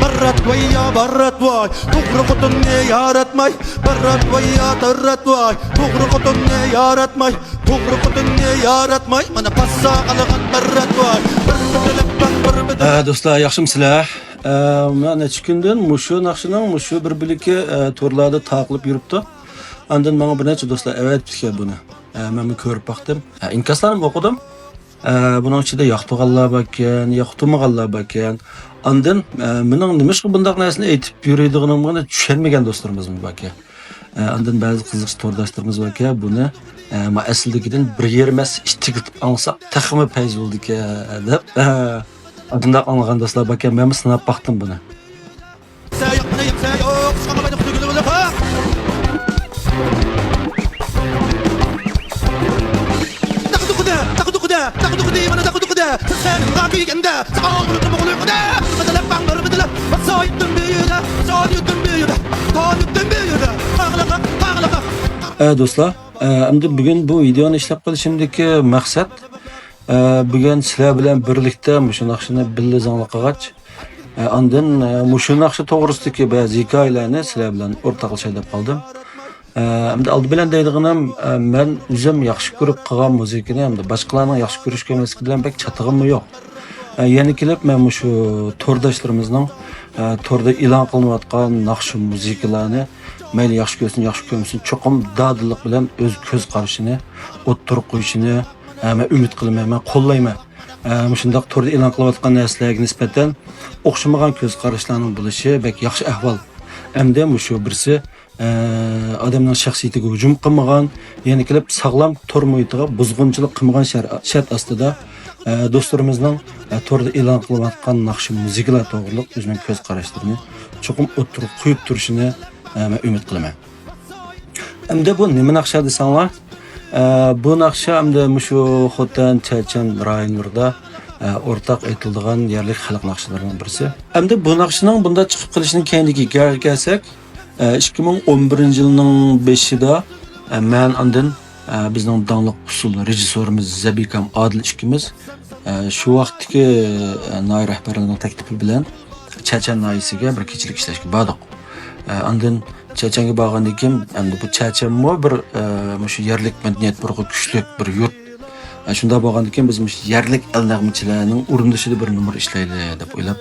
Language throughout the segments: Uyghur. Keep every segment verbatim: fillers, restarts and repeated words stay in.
بارات ۋاي يا بارات ۋاي، توغرا خوتۇننى ياراتماي. بارات ۋاي يا تارات ۋاي، توغرا خوتۇننى ياراتماي. توغرا خوتۇننى ياراتماي، مانا پاسسا قالغان بارات ۋاي. بىر بىتىلىپ بىر بىتىلىپ. ئە، دوستلار، ياخشىمۇسىلەر؟ ئە، مەن نەچچە كۈندىن مۇشۇ ناخشىنىڭ مۇشۇ بىر بۆلىكى، ئە، تورلاردا تارقىلىپ يۈرۈپتۇ. ئاندىن ماڭا بىر نەچچە دوستلار ئەۋەتىپتىكەن بۇنى. ئە، مەنمۇ كۆرۈپ باقتىم. ئە، ئىنكاسلارنىمۇ ئوقۇدۇم. ئە، بۇنىڭ ئىچىدە ياقتۇرغانلار باركەن، ياقتۇرمىغانلار باركەن. ئاندىن، ئە، مېنىڭ نېمىشقا بۇنداق نەرسىنى ئېيتىپ يۈرىدىغىنىمنى چۈشەنمىگەن دوستلىرىمىزمۇ باركەن. ئە، ئاندىن بەزى قىزىقچى تورداشلىرىمىز باركەن، بۇنى، ئە، ما ئەسلىدىكىدىن بىر يېرىم ھەسسە ئىتتىكلىتىپ ئاڭلىساق تېخىمۇ پەيز بولىدىكەن دەپ، ئە، ئاشۇنداق ئاڭلىغان دوستلار باركەن، مەنمۇ سىناپ باقتىم بۇنى. ئە، دوستلار، ئە، ئەمدى بۈگۈن بۇ ۋىدېئونى ئىشلەپ قىلىشىمدىكى مەقسەت، ئە، بۈگۈن سىلەر بىلەن بىرلىكتە مۇشۇ ناخشىنى بىللە زاڭلىق قىلغاچ، ئە، ئاندىن، ئە، مۇشۇ ناخشا توغرىسىدىكى بەزى ھېكايىلەرنى سىلەر بىلەن ئورتاقلىشاي دەپ قالدىم. ئە، ئەمدى ئالدى بىلەن دەيدىغىنىم، ئە، مەن ئۆزۈم ياخشى كۆرۈپ قىلغان مۇزىكىنى ھەمدە باشقىلارنىڭ ياخشى كۆرۈش كۆرمەسلىكى بىلەن بەك چاتىقىممۇ يوق. ئە، يەنە كېلىپ مەن مۇشۇ تورداشلىرىمىزنىڭ، ئە، توردا ئېلان قىلىنىۋاتقان ناخشا مۇزىكىلارنى مەيلى ياخشى كۆرسۇن، ياخشى كۆرمىسۇن، چوقۇم دادىللىق بىلەن ئۆز كۆز قارىشىنى ئوتتۇرىغا قويۇشىنى، ئە، مەن ئۈمىد قىلىمەن، مەن قوللايمەن. ئە، مۇشۇنداق توردا ئېلان قىلىۋاتقان نەرسىلەرگە نىسبەتەن ئوخشىمىغان كۆز قاراشلارنىڭ بولۇشى بەك ياخشى ئەھۋال. ئەمدى مۇشۇ بىرسى، ئە، ئادەمنىڭ شەخسىيىتىگە ھۇجۇم قىلمىغان، يەنە كېلىپ ساغلام تور مۇھىتىغا بۇزغۇنچىلىق قىلمىغان شەر-، شەرت ئاستىدا، ئە، دوستلىرىمىزنىڭ، ئە، توردا ئېلان قىلىۋاتقان ناخشا مۇزىكىلار توغرىلىق ئۆزىنىڭ كۆز قاراشلىرىنى چوقۇم ئوتتۇرىغا قويۇپ تۇرۇشىنى، ئە، مەن ئۈمىد قىلىمەن. ئەمدى بۇ نېمە ناخشا دېسەڭلار؟ ئە، بۇ ناخشا ئەمدى مۇشۇ خوتەن، چەچەن رايونلىرىدا، ئە، ئورتاق ئېيتىلىدىغان يەرلىك خەلق ناخشىلىرىنىڭ بىرسى. ئەمدى بۇ ناخشىنىڭ بۇنداق چىقىپ قېلىشىنىڭ كەينىدىكى ھېكايىگە كەلسەك، ئە، ئىككى مىڭ ئون بىرىنچى يىلنىڭ بېشىدا، ئە، مەن ئاندىن، ئە، بىزنىڭ داڭلىق ئۇسسۇل رېژىسسورىمىز زەبىكام ئادىل ئىككىمىز، ئە، شۇ ۋاقىتتىكى، ئە، ناھىيە رەھبەرلىرىنىڭ تەكلىپى بىلەن چەچەن ناھىيەسىگە بىر كېچىلىك ئىشلەشكە باردۇق. ئە، ئاندىن چەچەنگە بارغاندىن كېيىن، ئەمدى بۇ چەچەنمۇ بىر، ئە، مۇشۇ يەرلىك مەدەنىيەت بۇرغۇ كۈچلۈك بىر يۇرت. ئە، شۇنداق بولغاندىن كېيىن بىز مۇشۇ يەرلىك ئەل نەغمىچىلەرنىڭ ئورۇندىشىدا بىر نومۇر ئىشلەيلى دەپ ئويلاپ،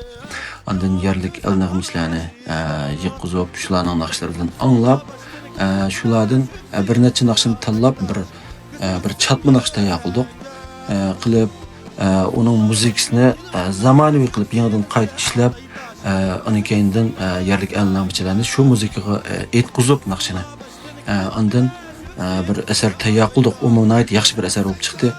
ئاندىن يەرلىك ئەل نەغمىچىلەرنى، ئە، يىغقۇزۇپ، شۇلارنىڭ ناخشىلىرىدىن ئاڭلاپ، ئە، شۇلاردىن، ئە، بىر نەچچە ناخشىنى تاللاپ، بىر، ئە، بىر چاتما ناخشا تەييار قىلدۇق. ئە، قىلىپ، ئە، ئۇنىڭ مۇزىكىسىنى، ئە، زامانىۋى قىلىپ يېڭىدىن قايتا ئىشلەپ، ئە، ئۇنىڭ كەينىدىن، ئە، يەرلىك ئەل نەغمىچىلەرنى شۇ مۇزىكىغا، ئە، ئېيتقۇزۇپ ناخشىنى. ئە، ئاندىن، ئە، بىر ئەسەر تەييار قىلدۇق. ئۇمۇ ناھايىتى ياخشى بىر ئەسەر بولۇپ چىقتى.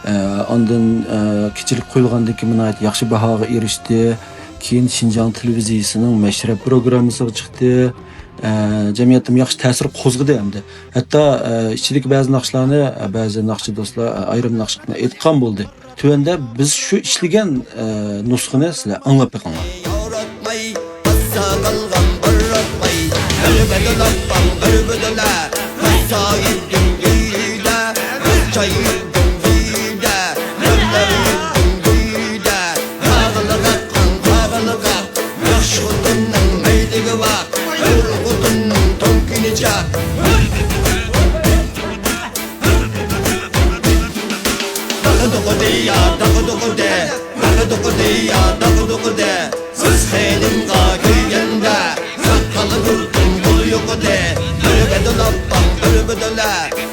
ئە، ئاندىن، ئە، كېچىلىك قويۇلغاندىن كېيىن ناھايىتى ياخشى باھاغا ئېرىشتى. كېيىن شىنجاڭ تېلېۋىزىيىسىنىڭ مەشرەپ پروگراممىسىغا چىقتى. ئە، جەمئىيەتتىمۇ ياخشى تەسىر قوزغىدى ئەمدى. ھەتتا، ئە، ئىچىدىكى بەزى ناخشىلارنى، ئە، بەزى ناخشا دوستلار، ئە، ئايرىم ناخشا قىلىپ ئېيتقان بولدى. تۆۋەندە بىز شۇ ئىشلىگەن، ئە، نۇسخىنى سىلەر ئاڭلاپ بېقىڭلار. ياراتماي، پاسسا قىلغان باراتماي. بىر بەدىلەپ باڭ، بىر بەدىلە. پاسسا يۈردۈڭ يۈدە، بىر چاي يۈردۈڭ يۈدە، بىر لەۋ يۈردۈڭ يۈدە. قاغىلىغا قاڭ، قاغىلىغا. ياخشى خوتۇننىڭ مەيلىگە باق، ھور خوتۇننىڭ توڭكىنى چاق. داغدۇغدى يا داغدۇغدى، داغدۇغدى يا داغدۇغدى. سىز خېنىمغا كىرگەندە، ساقال بۇرۇتۇم بول يوقىدى. بىر بەدىلەپ باق، بىر بەدىلە.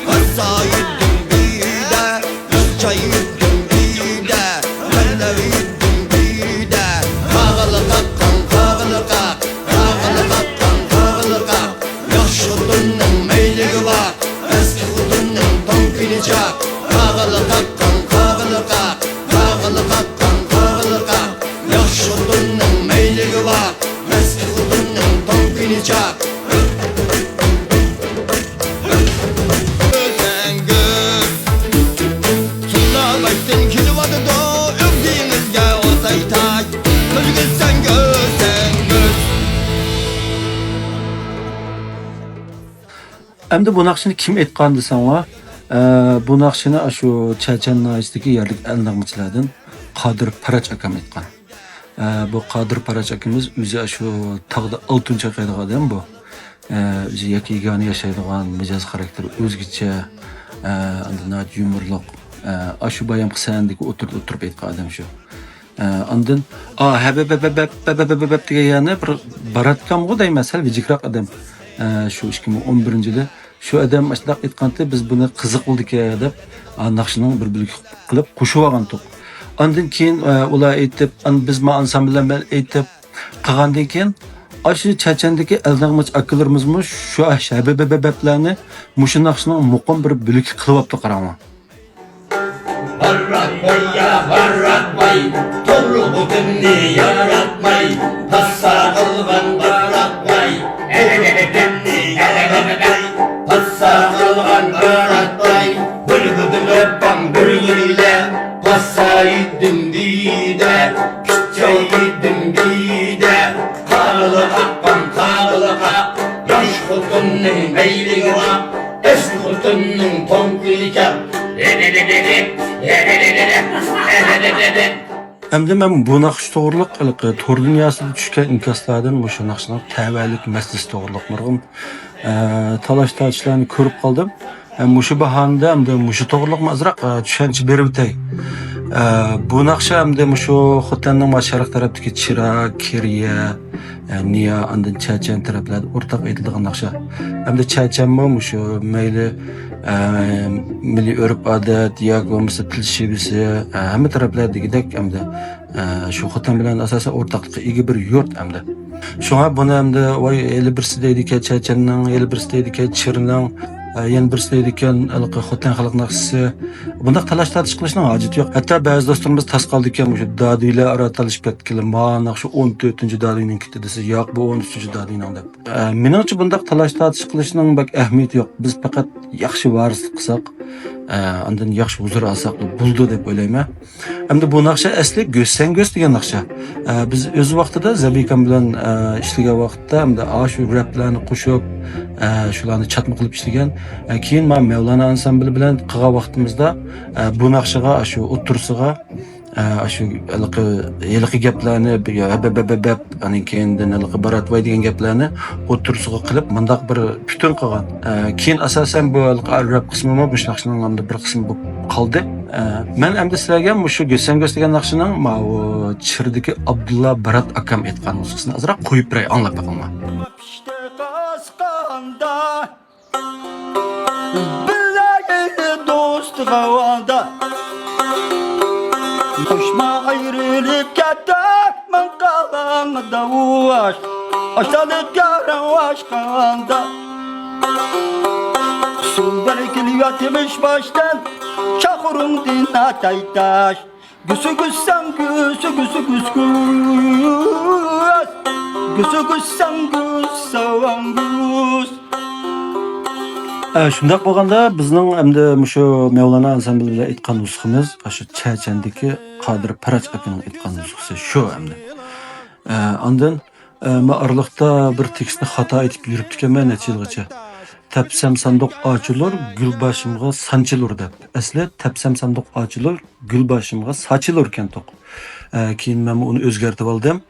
ۋاسا يۈردۈم بىدە، يۈز چاي يۈردۈم بىدە. مەنلەر يۈردۈم بىدە. قاغىلى قاققان، قاغىلى قاق، قاغىلى قاققان، قاغىلى قاق. ياخشى خوتۇننىڭ مەيلىگە باق، ئەسكى خوتۇننىڭ توڭكىنى چاق. قاغىلى قاققان، قاغىلى قاق، قاغىلى قاققان، قاغىلى قاق. ياخشى خوتۇننىڭ مەيلىگە باق، ئەسكى خوتۇننىڭ توڭكىنى چاق. كۆرسەڭگۈز، سۇلابايدىن كېلىۋاتىدۇ، ئۆگزىڭىزگە ئوتاي تاي. كۆرگۈزسەڭ، كۆرسەڭگۈز. ئەمدى بۇ ناخشىنى كىم ئېيتقان دېسەڭلار، ئە، بۇ ناخشىنى ئاشۇ چەچەن ناھىيەسىدىكى يەرلىك ئەل نەغمىچىلەردىن قادىر پاراچ ئاكام ئېيتقان. ئە، بۇ قادىر پاراچ ئاكىمىز ئۆزى ئاشۇ تاغدا ئالتۇن چايقايدىغان ئادەم بۇ. ئە، ئۆزى يەككە-يېگانە ياشايدىغان، مىجەز خاراكتېرى ئۆزگىچە، ئە، ئاندىن ناھايىتى يۇمۇرلۇق. ئە، ئاشۇ بايامقى سەھنىدىكى ئوتتۇرىدا ئولتۇرۇپ ئېيتقان ئادەم شۇ. ئە، ئاندىن، ئا، ھەبەبەبەبەب دېگەن يەرنى بىر باراتكامغۇ دەيمەن، سەل ۋىجىكراق ئادەم. ئە، شۇ ئىككى مىڭ ئون بىرىنچى يىلى شۇ ئادەم ئاشۇنداق ئېيتقانتى، بىز بۇنى قىزىق بولىدىكەن دەپ، ئا، ناخشىنىڭ بىر بۆلىكى قىلىپ قوشۇۋالغانتۇق. ئاندىن كېيىن، ئە، ئۇلار ئېيتىپ، ئان-، بىز ما ئانسامبىل بىلەن ئېيتىپ قىلغاندىن كېيىن، ئاشۇ چەچەندىكى ئەلنەغمىچى ئاكىلىرىمىزمۇ شۇ ھەبەبەبەبلەرنى مۇشۇ ناخشىنىڭ مۇقىم بىر بۆلىكى قىلىۋاپتۇ، قاراڭلار. بارراق باي يا بارراق باي، توغرا خوتۇننى ياراتماي، پاسسا قىلغان باراق باي، ئەلەمەمەمنى ئەلەمەمەي، پاسسا قىلغان باراق باي، بىر گۈدۈلەپ باڭ بىر يىلە، پاسسا يېدىم دېدە، پىچاي يېدىم دېدە، قاغىلى قاققان قاغىلى قاق، ياش خوتۇننىڭ مەيلىگە باق. ئەسلى خوتۇننىڭ توڭ كۈيى كەپ. ئەمدى مەن بۇ ناخشا توغرۇلۇق ھېلىقى تور دۇنياسىدا چۈشكەن ئىنكاسلاردىن مۇشۇ ناخشىنىڭ تەۋەلىك مەسىلىسى توغرۇلۇق نۇرغۇن، ئە، تالاش-تارتىشلارنى كۆرۈپ قالدىم. ھەم مۇشۇ باھانىدا ئەمدى مۇشۇ توغرۇلۇقمۇ ئازراق، ئە، چۈشەنچە بېرىۋېتەي. ئە، بۇ ناخشا ئەمدى مۇشۇ خوتەننىڭ ما شەرق تەرەپتىكى چىرا، كېرىيە، ئە، نىيا، ئاندىن چەچەن تەرەپلەردە ئورتاق ئېيتىلىدىغان ناخشا. ئەمدى چەچەنمۇ مۇشۇ مەيلى، ئە، مىللىي ئۆرپ-ئادەت ياكى بولمىسا تىل شېۋىسى، ئە، ھەممە تەرەپلەردىكىدەك ئەمدى، ئە، شۇ خوتەن بىلەن ئاساسەن ئورتاقلىققا ئىگە بىر يۇرت ئەمدى. شۇڭا بۇنى ئەمدى ۋاي ھېلى بىرسى دەيدىكەن چەچەننىڭ، ھېلى بىرسى دەيدىكەن چىرىنىڭ، ئە، يەنە بىرسى دەيدىكەن ھېلىقى خوتەن خەلق ناخشىسى. بۇنداق تالاش-تارتىش قىلىشنىڭ ھاجىتى يوق. ھەتتا بەزى دوستلىرىمىز تاس قالىدىكەن، مۇشۇ دادۈيلەر ئارا تالىشىپ كەتكىلى، مانا شۇ ئون تۆتىنچى دادۈينىڭكى دېسە، ياق، بۇ ئون ئۈچىنچى دادۈينىڭ دەپ. ئە، مېنىڭچە بۇنداق تالاش-تارتىش قىلىشنىڭ بەك ئەھمىيىتى يوق. بىز پەقەت ياخشى ۋارىسلىق قىلساق، ئە، ئاندىن ياخشى ھۇزۇر ئالساقلا بولىدۇ دەپ ئويلايمەن. ئەمدى بۇ ناخشا ئەسلى گۆسەڭگۆس دېگەن ناخشا. ئە، بىز ئۆز ۋاقتىدا زەبىكام بىلەن، ئە، ئىشلىگەن ۋاقىتتا ئەمدى ئاشۇ رەپلەرنى قوشۇپ، ئە، شۇلارنى چاتما قىلىپ ئىشلىگەن. ئە، كېيىن ما مەۋلانا ئانسامبىلى بىلەن قىلغان ۋاقتىمىزدا، ئە، بۇ ناخشىغا ئاشۇ ئوتتۇرىسىغا، ئە، ئاشۇ ھېلىقى، ھېلىقى گەپلەرنى، ھەبەبەبەبەپ، ئاندىن كېيىندىن ھېلىقى باراتۋاي دېگەن گەپلەرنى ئوتتۇرىسىغا قىلىپ، مۇنداق بىر پۈتۈن قىلغان. ئە، كېيىن ئاساسەن بۇ ھېلىقى ئەرەب قىسمىمۇ مۇشۇ ناخشىنىڭ ئەمدى بىر قىسمى بولۇپ قالدى. ئە، مەن ئەمدى سىلەرگە مۇشۇ گۆسەڭگۆس دېگەن ناخشىنىڭ ماۋۇ چىردىكى ئابدۇللا بارات ئاكام ئېيتقان نۇسخىسىنى ئازراق قويۇپ بېرەي، ئاڭلاپ بېقىڭلار. پىشتى قاسقاندا، بىلەي دوست غاۋادا. قوشما ئايرىلىپ كەتتۇق، ماڭقالاڭ داۋاش. ئاشتالىق ياراۋاشقاندا. سۇلدار كېلىۋاتمىش باشتىن، چاقىرىڭدىن ئاتايتاش. گۈسۈگۈسسەڭ گۈسۈگۈسگۈس. گۈسۈگۈسسەڭ گۈسسەۋەڭ گۈس. ئە، شۇنداق بولغاندا، بىزنىڭ ئەمدى مۇشۇ مەۋلانا ئانسامبىلى بىلەن ئېيتقان نۇسخىمىز، ئاشۇ چەچەندىكى قادىر پاراچ ئاكىنىڭ ئېيتقان نۇسخىسى شۇ ئەمدى. ئە، ئاندىن، ئە، مەن ئارىلىقتا بىر تېكىستنى خاتا ئېيتىپ يۈرۈپتىكەنمەن نەچچە يىلغىچە. تەپسەم ساندۇق ئاچىلۇر، گۈل باشىمغا سانچىلۇر دەپ. ئەسلى تەپسەم ساندۇق ئاچىلۇر، گۈل باشىمغا ساچىلۇر كەنتۇق. ئە، كېيىن مەنمۇ ئۇنى ئۆزگەرتىۋالدىم.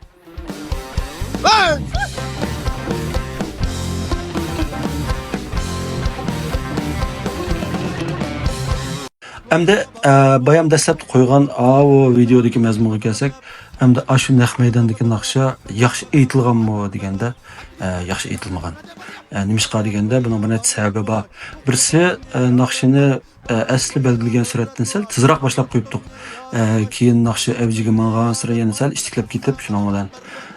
ئەمدى، ئە، بايام دەسلەپتە قويغان ئاۋۇ ۋىدېئودىكى مەزمۇنغا كەلسەك، ئەمدى ئاشۇ نەق مەيداندىكى ناخشا ياخشى ئېيتىلغانمۇ دېگەندە، ئە، ياخشى ئېيتىلمىغان. ئە، نېمىشقا دېگەندە، بۇنىڭ بىر نەچچە سەۋەبى بار. بىرسى، ئە، ناخشىنى، ئە، ئەسلى بەلگىلىگەن سۈرئەتتىن سەل تېزراق باشلاپ قويۇپتۇق. ئە، كېيىن ناخشا ئەۋجىگە ماڭغانسېرى يەنە سەل ئىتتىكلەپ كېتىپ، شۇنىڭ بىلەن،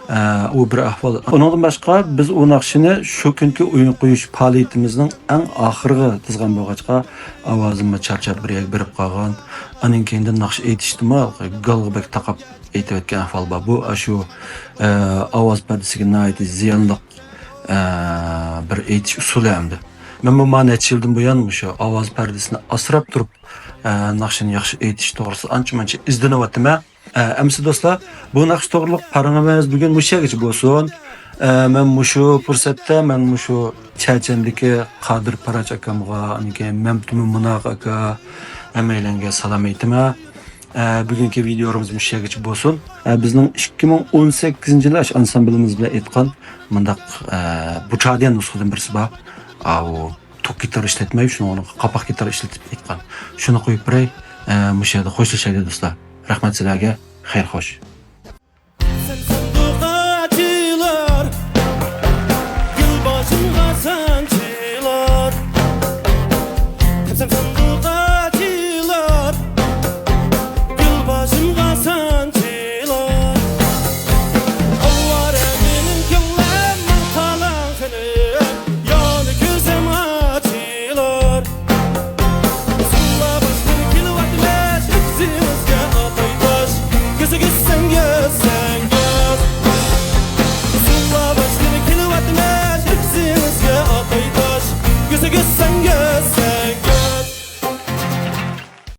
ئە، ئۇ بىر ئەھۋال. ئۇنىڭدىن باشقا، بىز ئۇ ناخشىنى شۇ كۈنكى ئويۇن قويۇش پائالىيىتىمىزنىڭ ئەڭ ئاخىرىغا تىزغان بولغاچقا، ئاۋازىممۇ چارچاپ بىر يەرگە بېرىپ قالغان. ئانىڭ كېيىندىن ناخشا ئېيتىشتىمۇ گالغا بەك تاقاپ ئېيتىۋەتكەن ئەھۋال بار. بۇ ئاشۇ، ئە، ئاۋاز پەردىسىگە ناھايىتى زىيانلىق، ئە، بىر ئېيتىش ئۇسۇلى ئەمدى. مەنمۇ مانا نەچچە يىلدىن بۇيان مۇشۇ ئاۋاز پەردىسىنى ئاسراپ تۇرۇپ، ئە، ناخشىنى ياخشى ئېيتىش توغرىسىدا ئانچە-مۇنچە ئىزدىنىۋاتىمەن. ئە، ئەمىسە دوستلار، بۇ ناخشا توغرىلىق پارىڭىمىز بۈگۈن مۇشۇ يەرگىچە بولسۇن. ئە، مەن مۇشۇ پۇرسەتتە مەن مۇشۇ چەچەندىكى قادىر پاراچ ئاكامغا، ئاندىن كېيىن مەمتىمىن مۇناق ئاكا، ھەممەيلەنگە سالام ئېيتىمەن. ئە، بۈگۈنكى ۋىدىيومىز مۇشۇ يەرگىچە بولسۇن. ئە، بىزنىڭ ئىككى مىڭ ئون سەككىزىنچى يىلى ئاشۇ ئانسامبىلىمىز بىلەن ئېيتقان مۇنداق، ئە، بۇ چادىيان نۇسخىدىن بىرسى بار. ئاۋۇ توك گىتار ئىشلەتمەي، شۇنىڭ ئورنىغا قاپاق گىتار ئىشلىتىپ ئېيتقان. شۇنى قويۇپ بېرەي. ئە، مۇشۇ يەردە خوشلىشايلى دوستلار. رەھمەت سىلەرگە. خەير خوش.